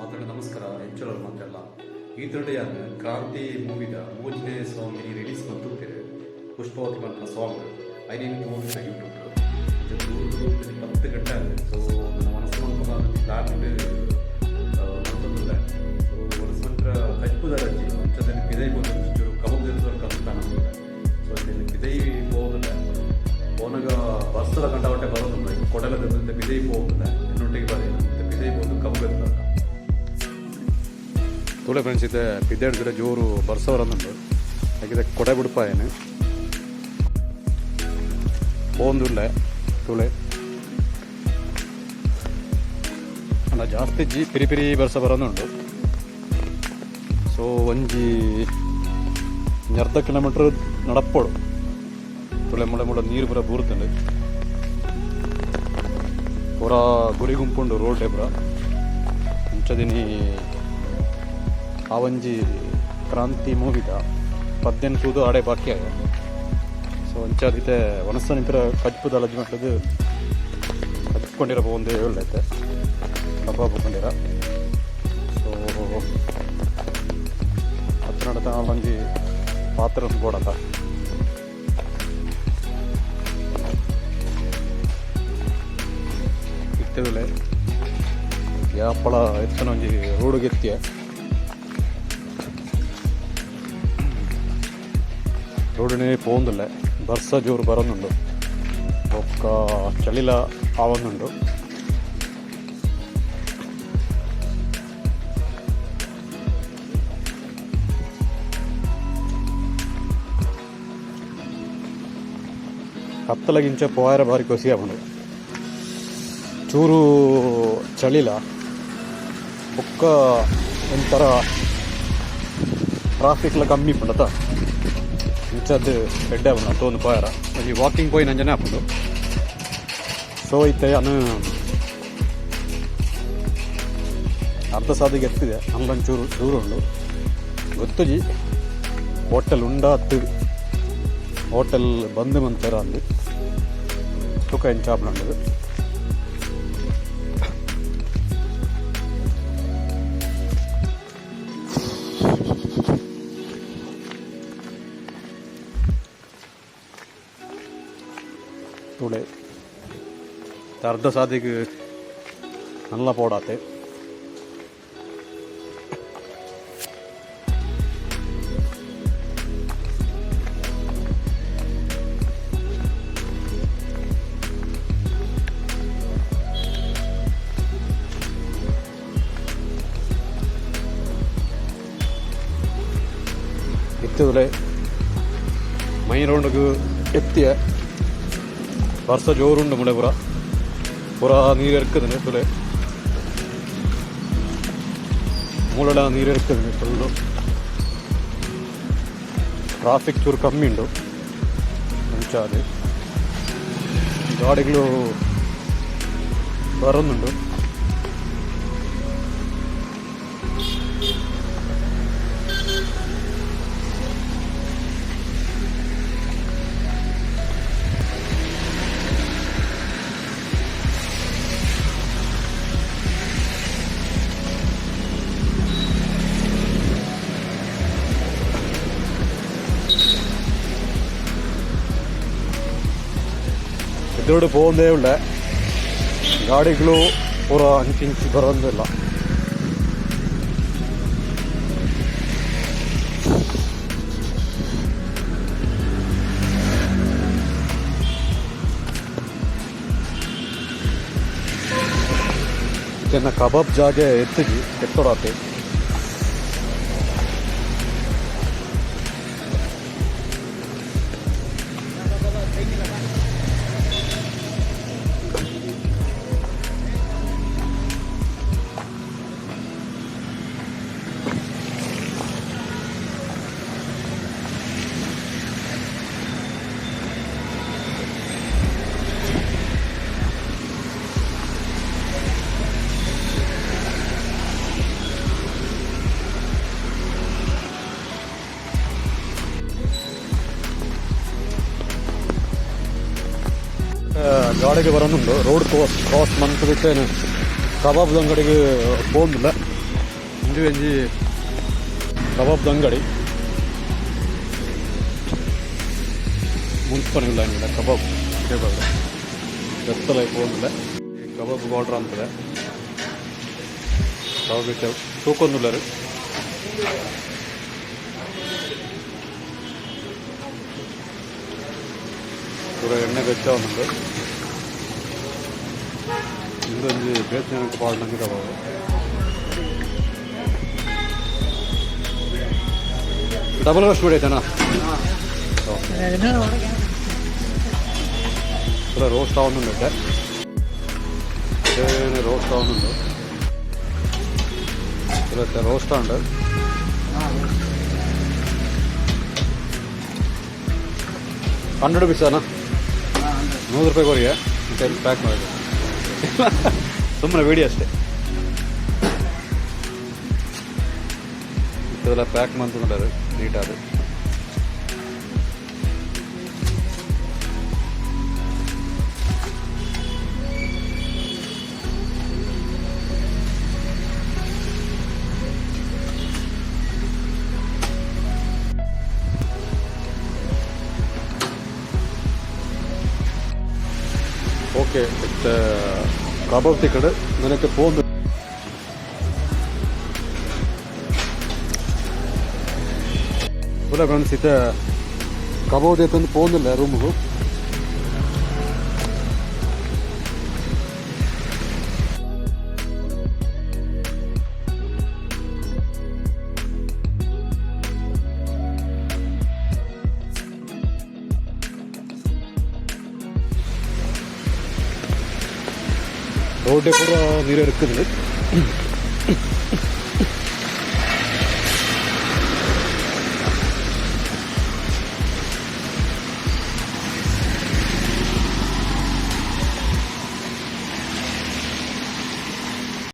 ಮಾತಾಡ ನಮಸ್ಕಾರ ಎಂಚೋಳರ್ ಮಾತೆಲ್ಲ ಈ ತರಡಿಯಾನ ಕ್ರಾಂತಿ ಮೂವಿದ ಮೂಜನೇ ಸಾಂಗ್ ಈ ರಿಲೀಸ್ ಬಂದಿರ್ತೀರಿ ಪುಷ್ಪಾವತಿ ಮಾಡ್ತಾನ ಸಾಂಗ್ ಐನೇನು ತೋರಿಸ ಯೂಟ್ಯೂಬ್ 10 ಗಂಟೆ ಆಗಿದೆ. ಸೊ ನನ್ನ ಮನಸ್ಸು ಮಾಡ್ಕೊಂಡು ಪ್ಲಾನ್ ಮತ್ತೊಂದಿಲ್ಲ. ಸೊ ಮನಸ್ಸು ಮಂತ್ರ ಕಜ್ಪುದ ರಜ್ಜಿ ಅಂಚದಲ್ಲಿ ಪಿದೈ ಬಂದು ಚೂರು ಕಬಾಬ್ ತಿನ್ಸೋರು ಪ್ಲಾನ್ ಆಗ್ತದೆ. ಸೊ ಅಲ್ಲಿ ಪಿದೈ ಹೋಗೋದಿಲ್ಲ, ಪೋನಗ ಬಸ್ಸದ ಕಂಡವಟ್ಟೆ ಬರೋದಿಲ್ಲ, ಕೊಡಲದ ಪಿದೈ ಹೋಗೋದಿಲ್ಲ, ಇನ್ನೊಟ್ಟಿಗೆ ಬರೀ ಪಿದೈ ಬಂದು ಕಬ್ಬು ಎತ್ತಲ್ಲ. ತೂಳೆ ಫ್ರೆಂಡ್ಸ್, ಇದೆ ಪಿದ್ದೇಡ್ದರೆ ಜೋರು ಬರ್ಸವರನ್ನುಂಡು ಹಾಗಿದೆ ಕೊಡೆ ಬಿಡ್ಪಾಯೇನು ಪೋಂದುಲ್ಲೆ ತುಳೆ ಅಲ್ಲ ಜಾಸ್ತಿ ಜಿ ಪಿರಿ ಪಿರಿ ಬರ್ಸ ಬರೋದುಂಡು. ಸೊ ಒಂಜಿ ಅರ್ಧ ಕಿಲೋಮೀಟ್ರ್ ನಡಪ್ಪೋಡು. ತುಳೆ ಮುಳೆ ಮುಳೆ ನೀರು ಪೂರ ಬೂರ್ತುಂಡು, ಪೂರ ಗುರಿ ಗುಂಪುಂಡು ರೋಡ್ ಪೂರ. ಅಂಚದಿನಿ ಆ ಒಂಜಿ ಕ್ರಾಂತಿ ಮೂವಿದ ಪದ್ದೆನ್ ತೂದು ಆಡೆ ಬಾಕಿ ಆಯ. ಸೊ ಅಂಚಾದಿತ್ತೆ ವನಸ್ಸ ನಿಂತರ ಕಜ್ಪುದ ಅಲಜ್ ಮಟ್ಟದು ಕಜ್ಕೊಂಡಿರ ಒಂದು ಹೇಳೈತೆ ಕಬಾಬ್ ಕೊಂಡಿರ. ಸೊ ಹತ್ತು ನಡತ ಒಂಜಿ ಪಾತ್ರ ಬೋಡತ ಇತ್ತದಲೆ ಯಾಪಳ ಎತ್ತನ ಒಂಜಿ ರೋಡ್ಗೆತ್ತಿಯ ರೋಡಿನೇ ಪೋಂದಿಲ್ಲ. ಬರ್ಸ ಜೋರು ಬರೋನುಂಡು, ಬೊಕ್ಕ ಚಳಿಲ ಆವೊಂದುಂಡು. ಕತ್ತಲಗಿಂಚ ಪೋಯರ ಬಾರಿ ಖುಷಿ ಆಪುಂಡು. ಚೂರು ಚಳಿಲ ಬೊಕ್ಕ ಒಂಥರ ಟ್ರಾಫಿಕ್ಲ ಕಮ್ಮಿ ಪುಂಡತ ಇಂಚದ್ದು ಎಡ್ಡೆ ಆಪುಂಡು ಅತ್ತೊಂದು ಪೋಯರ. ಒಂಜಿ ವಾಕಿಂಗ್ ಪೋಯಿ ನಂಜನೆ ಆಪುಂಡು. ಸೊ ಇತ್ತೆ ಅನು ಅರ್ಧ ಸಾದಿಗೆ ಎತ್ತಿದೆ. ಅಂಗಂಚೂರು ದೂರ ಉಂಡು, ಗೊತ್ತುಜಿ ಹೋಟೆಲ್ ಉಂಡಾ ಅತ್ತು ಹೋಟೆಲ್ ಬಂದ್ ಮಂತೆರ ಅಂದು. ತುಕ ಎಂಚ ಆಪುಂಡು. ತುಳೆ ಅರ್ಧ ಸಾದಿಗೆ നല്ല ಪೋಡಾತೆ. ಇತ್ತದಲೆ ಮೈನ್ ರೋಡ್ಗ್ ಎತ್ತಿಯ. ಬರ್ಸ ಜೋರುಂಡು, ಮುಳೆ ಪೂರ ಪೂರ ನೀರು ಎರ್ಕುದುಂಡು. ತುಲೆ ಮೂಲಡ ನೀರು ಎರ್ಕುದುಂಡು ಫುಲ್ಲು. ಟ್ರಾಫಿಕ್ ಚೂರು ಕಮ್ಮಿ ಉಂಡು. ಅಂಚಾದ್ ಗಾಡಿಗಳು ಬರೋದುಂಡು. ಎದುರುಡು ಪೋಂದೇ ಉಳ್ಳೆ ಗಾಡಿಗಳು ಪೂರ ಅಂಚಿಂಚಿ ಬರೋದಿಲ್ಲ. ಇದನ್ನ ಕಬಾಬ್ ಜಾಗೆ ಎತ್ತಿಜಿ ಎತ್ತೊಡಾತೆ. ಗಾಡಿಗೆ ಬರೋದುಂಡು. ರೋಡ್ ಕ್ರಾಸ್ ಕ್ರಾಸ್ ಮಂತ್ ಬಿಟ್ಟೇನು ಕಬಾಬ್ ಅಂಗಡಿಗೆ ಪೋಂದಿಲ್ಲ. ಇಂದು ಒಂಜಿ ಕಬಾಬ್ದ ಅಂಗಡಿ ಮುನ್ಸ್ಪನಿಲ್ಲ ಅಂಗಡಿ ಕಬಾಬ್ ಕಬಾಬ್ ಬೆತ್ತಲ ಪೋಂದಿಲ್ಲ. ಈ ಕಬಾಬ್ ಆರ್ಡರ್ ಅಂತದೆ. ಕಬಾಬ್ ಇತ್ತೆ ತೂಕೊಂದುಲ್ಲರು. ಪೂರ ಎಣ್ಣೆ ಬೆಚ್ಚ ಒಂದುಂಡು. ಇಂದೊಂಜಿ ಬೇತೆ ಜನಕ್ಕೆ ಪಾಡ್ನಂಗೆ ಕಬಾಬ್. Double roast ಬಿಡೈತಣ್ಣ. ಪೂರ ರೋಸ್ಟ್ ಆವೊಂದುಂಡು. ಇತ್ತೆ ರೋಸ್ಟ್ ಆವೊಂದುಂಡು. ಪೂರ ರೋಸ್ಟ್ ಆಂಡ್. 100 ರುಪೀಸ್ ಅಣ್ಣ. 100 ರೂಪಾಯಿ ಕೊರಿಗೆ ಮತ್ತೆ ಪ್ಯಾಕ್ ಮಾಡಿ. ಸುಮ್ಮನೆ ವಿಡಿಯೋ ಅಷ್ಟೇ. ಇದೆಲ್ಲ ಪ್ಯಾಕ್ ಮಂತಂದ್ರೆ ನೀಟಾದ. ಓಕೆ, ಇತ್ತೆ ಕಬಾಬ್ ತಿಕ್ಕಡು ನನಗೆ ಫೋನ್. ಪೂರ ಫ್ರೆಂಡ್ಸ್, ಇತ್ತೆ ಕಬಾಬ್ ದೇತಂದು ಪೋಂದಿಲ್ಲ ರೂಮ್ಗು. ರೋಡ್ ಪೂರ ನೀರು ಇರುತ್ತದೆ.